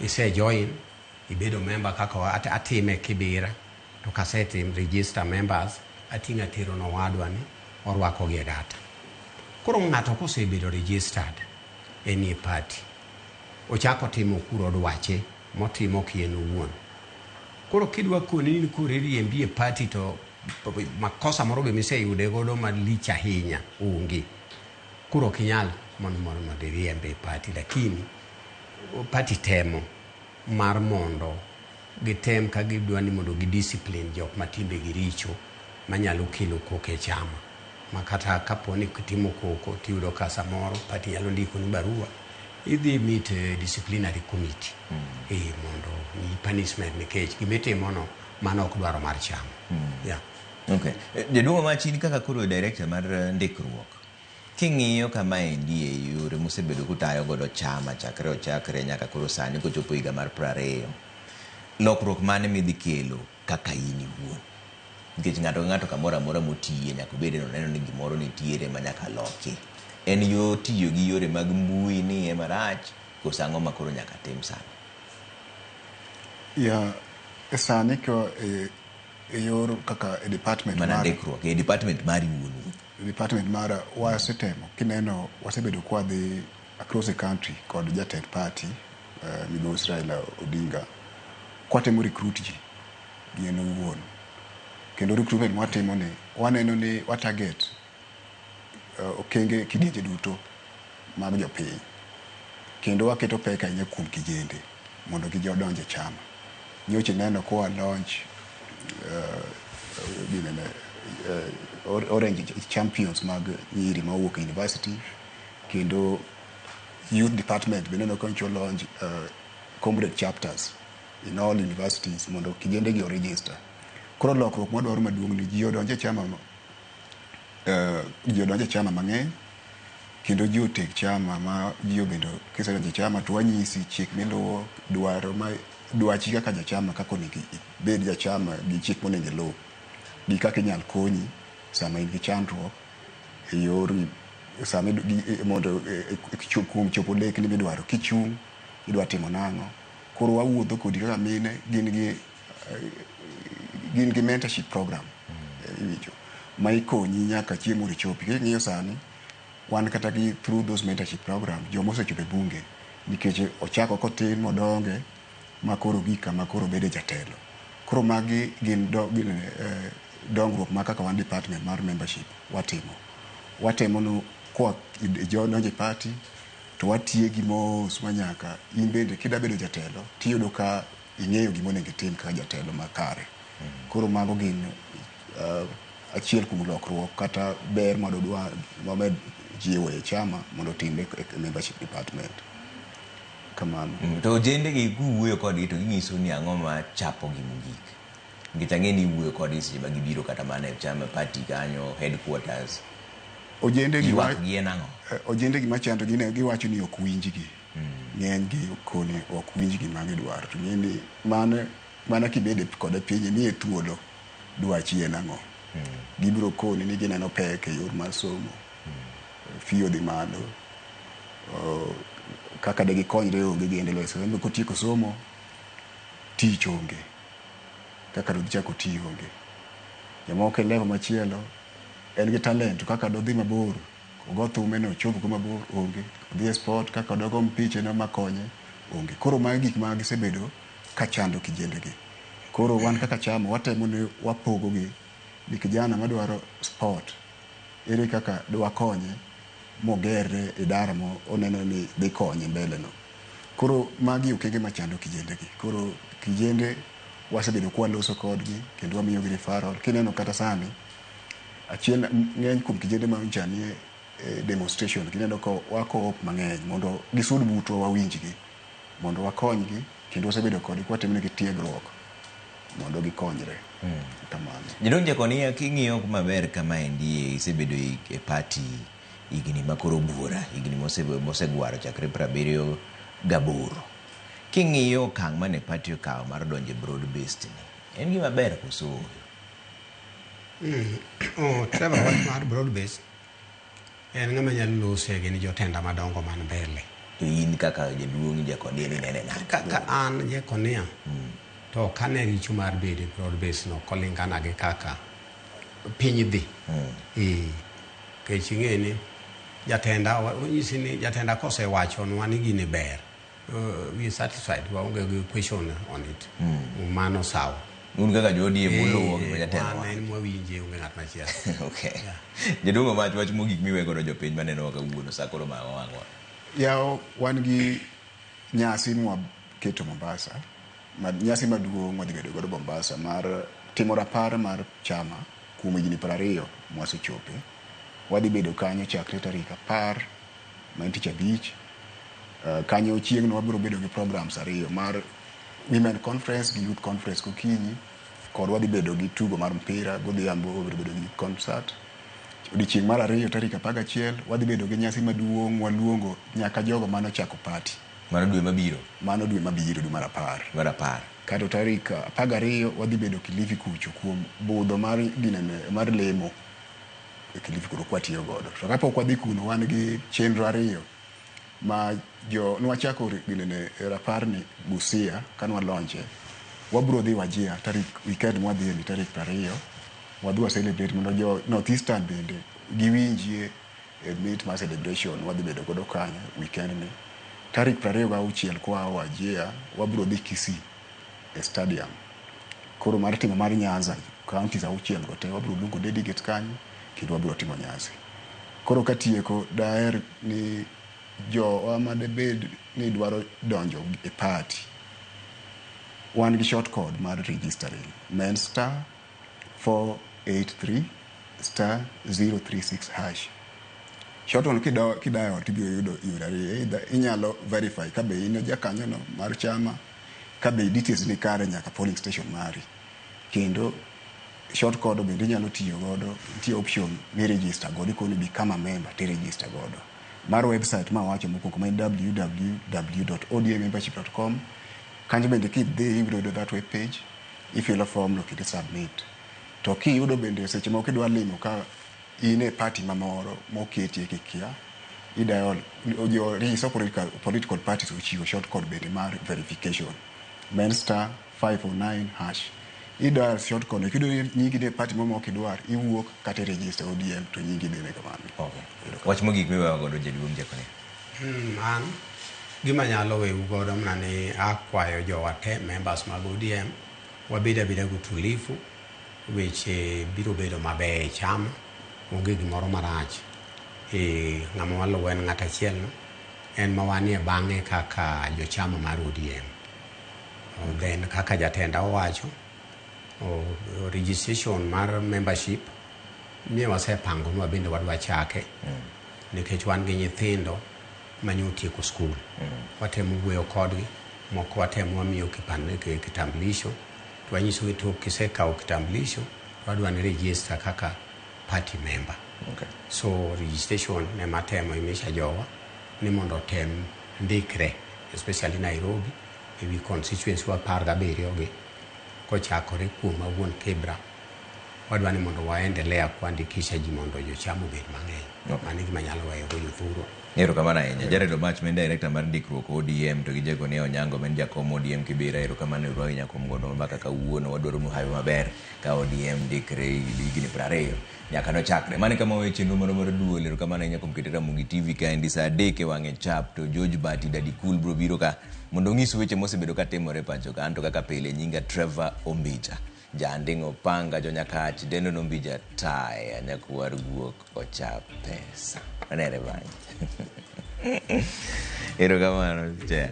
Ise join, ibedo member kaka atime Kibera, to kasetim register members, ating'o atero nowadwa ni orwako gi e data. Koro ng'ato kosebedo registered enie party, ochako timo kuro dwache motimo kien owuon. Koro kidwa koni ni koro iriembi e party to makosa moro be miseyude godo malich ahinya onge. Koro ok inyal mondo iriembe e party, lakini party temo mar mondo gitem ka gidwa ni mondo gidiscipline jok ma timbegi richo manyalo kelo koko e chama. Ma kata kapo ni kitimo koko tiyudo ka samoro party nyalo ndikoni barua idhi meet disciplinary committee mondo miyi punishment nikech gimitimo no mano ok dwaro mar chama. Yeah. Okay. Jaduong' Omachi, in kaka koro director mar ndikruok, king'iyo kama endi e yore mosebedo kutayo godo chama chakre ochakre nyaka koro sani kochopo higa mar 20, lokruok mane midhi kelo kaka in iwuon? Nikech ng'ato ka ng'ato kamoro amora motiye nyaka obed ni oneno ni gimoro nitiere ma nyaka loki. En yo tiyo gi yore mag mbui ni ema rach, koso ang'o ma koro nyaka tim sani? Ya, sani ko e yor kaka e department mana ndikruok, e department mari wuon. Department mara wasetemo, kineno wasebedo kwadhi across the country kod jatend party migosi Raila Odinga, kwatemo recruit ji gi en owuon. Kendo recruitment mwatimo ni waneno ni wa target okenge kidienje duto mag jopiny. Kendo waketo pek ahinya kuom kijende mondo gidonj e chama. Nyocha ineno kwa launch ginene, Orange Champions mag nyiri mawuok e university, kendo youth department be neno ka nyocha launch comrade chapters in all universities mondo kijende gi oregister. Koro lokruok mwadwaro maduong' ni ji odonj e chama, ji odonj e chama mang'eny kendo ji oteg chama ma ji obedo. Kisedonjo e chama to wanyisi chik miluwo, dwaro ma dwachi kaka jachama, kaka onego ibed jachama gi chik monego iluw gi kaka inyal konyi sama in gi chandruok e yor sama mondo kuom chopo lekni midwaro kichung' idwa timo nang'o. Koro wawuotho kodi kaka mine gin gi mentorship program, iwinjo, ma ikonyi nyaka chieng' moro ichopi. King'iyo sani wan kata gi through those mentorship program joma osechopo e bunge, nikech ochako kotin modonge ma koro gik kama koro obede jatelo. Koro magi gin dongruok ma kaka wan department mar membership watimo no koa donjo e party to watiegi mos ma nyaka in bende kida bedo jatelo tiyudo ka ing'eyo gima onego itim kaka jatelo makare. Koro mago gin achiel kuom lokruok kata ber madwa wamed jiwo e chama mondo otimre e membership department kamano. To ojende gi kuwuoyo kodgi to ginyiso ni ang'o ma chapogi mogik? Nikech ang'e ni iwuoyo kodgi seche ma gibiro kata mana e chama party kanyo headquarters. Ojende gi Ywak gi en ang'o? Ojende gima chando gi ne giwacho ni ok winjgi. Ng'eny gi koni ok winj gima gidwaro, to ng'e ni mano mana kibedo kode piny imiye thuolo dwachi en ang'o, gibiro koni ni gineno pek e yor mar somo, fee odhi malo, kaka de gikonyre onge, giendelea somo, kotieko somo tich onge, kaka dodhi chako ti onge. Jomoko e level machielo en gi talent to kaka dodhi mabor ogo thume no ochop go mabor onge, odhi e sport kaka dogo mpiche no makonye onge. Koro magi gik ma gisebedo ka chando kijende gi. Koro wan kaka chama watemo ni wapogo gi ni kijana madwaro sport ere kaka dwakonye mogerre idara mo oneno ni dhi konye mbele no. Koro magi okenge machando kijende gi. Koro kijende wasebedo kwaloso kodgi kendo wamiyogi referral. Kineno kata sani achiel ng'eny kuom kijende ma nyocha nie demonstration, kineno ka wako mang'eny mondo gisud butwa wawinjgi mondo wakonygi, kendo wasebedo kodgi kwatimonegi tiegruok mondo gikonyre kamano. Jaduong' Jakonia, king'iyo maber kamaendi, isebedo e party higni makoro buora, higni mosegwaro chakre 78. King'iyo okang' mane party okawo mar donjo e broad based ni, en gima ber koso ooyo? Oh, Trevor, wach mar broad base en ng'ama nyalo lose gin jotenda madongo man mbele. To in kaka jaduong' Jakonia ni nene nade? Kaka an Jekonia, to ok ane richo mar bedo e broad base no kolingana gi kaka piny dhi. Eh, nikech ing'e ni jatenda onyisi ni jatenda kosewachonwa ni gini ber, we are satisfied, waonge gi question on it. Mano sawa. Un kaka jo ODM uluwo gima jatelo wan wacho. En mwawinje, onge ng'at machielo. Okay. Jaduong' Omach, wach mogik miwe godo jopiny manenowa kawuono sa koro ma wang'wa. Yaw, wan gi nyasi mwaketo Mombasa, ma, nyasi maduong' mwadhi bedo godo Mombasa mar timo rapar mar chama kuom higni 20 mwasechope. Wadhi bedo kanyo chakre tarik 10 ma en tich abich. Kanyo chieng'no wabiro bedo gi programs ariyo mar Women Conference gi Youth Conference gokinyi, kod wadhi bedo gi tugo mar mpira godhiambo, wabiro bedo gi concert. Odiochieng' mar ariyo tarik 11 wadhi bedo gi nyasi maduong' waluongo nyaka jogo manochako party. Mano dwe mabiro. Mano dwe mabiro, dwe mar 10. Mar 10. Kato tarik 12 wadhi bedo Kilifi kucho kuom budho mar ginene mar lemo e Kilifi kuro kwatiyo godo. To kapok wadhi kuno wan gi chenro ariyo ma jo nwachako ginene rapar ni Busia kanwa launche, wabro dhi Wajir tarik weekend mwadhiye ni tarik 20 wadhi wa celebrate mondo jo North Eastern bende giwinjie e mit mar celebration wadhi bedo godo kanyo weekend ni tarik 26. Kwa Wajir wabro dhi Kisii e stadium koro mar timo mar Nyanza, counties auchiel go te wabro luongo delegates kanyo kendo wabro timo nyasi. Koro katieko, daher ni jowa madebed ni dwaro donjo e party Wan gi short code mar registering ma en star 483 star 036 hash. Short one kidial to ibiro yudo yore ariyo. Either inyalo verify ka be in jakanyono mar chama, ka be details ni kare nyaka polling station mari. Kendo short code bende inyalo tiyo godo, nitie option mi register godo ikoni become a member ti register godo. Mar website ma wacho mokwongo ma en www.odmmembership.com kanyo bende kidhi ibiro yudo that web page ifilo form no kendo submit. To kiyudo bende seche moko idwa limo ka in e party mamoro moketie kikia idial jo register political parties ochiwo short code bende mar verification ma en star 509 hash. Idial short code kiyudo ni nyingi ni e party moro ma ok idwar iwuok kata i register ODM to nyingi dhi kamano. Okay. Wach mogik miweyo godo jaduong' Jekonia. An gima nyalo weu godo mana ni akwayo jowa te members mag ODM wabed abeda gi utulivu, weche biro bedo maber e chama, onge gimoro marach. Ng'ama waluwo en ng'at achiel no, en ma wanie bang'e kaka jochama mar ODM. Then kaka jatenda owacho, registration mar membership nie wasepango ni wabende wadwa chake nikech wan gi nyithindo manye otieko skul. Watemo wuoyo kodgi, moko watemo wamiyo kitambulisho, to wanyisogi to kisekawo kitambulisho, to wadwa ni register kaka party member. Okay. So registration ema temo imisha jowa ni mondo otem ndikre, especially Nairobi, ewi constituency wa 17 gi, kochakore kuom awuon Kibra. Wadwa ni mondo waendelea kuandikisha ji mondo jochama obed mang'eny. Okay. Mano e gima anyalo weyo go jothurwa. Erokamano ahinya. Jared Omach ma en director mar ndikruok ODM to gi Jekonia Onyango ma en jakom ODM Kibera. Erokamano uru ahinya kuom gono mbaka kawuono. Wadwaro nu hawi maber ka ODM ndikre higni 20 nyaka nochakre. Mano e kama waweyo chenro marwa mar duol. Erokamano ahinya kuom keto Ramogi TV kaendi saa 3 e wang'e chap to George Bati Daddy Cool biro biro ka mondo ong'isu weche mosebedo ka timore pacho ka. Anto kaka pile nyinga Trevor Ombija. Janding' Opanga jonyakach dendo nombija taya nyakwar guok ocha pesa. Wanere bang'e. Erokamano chair.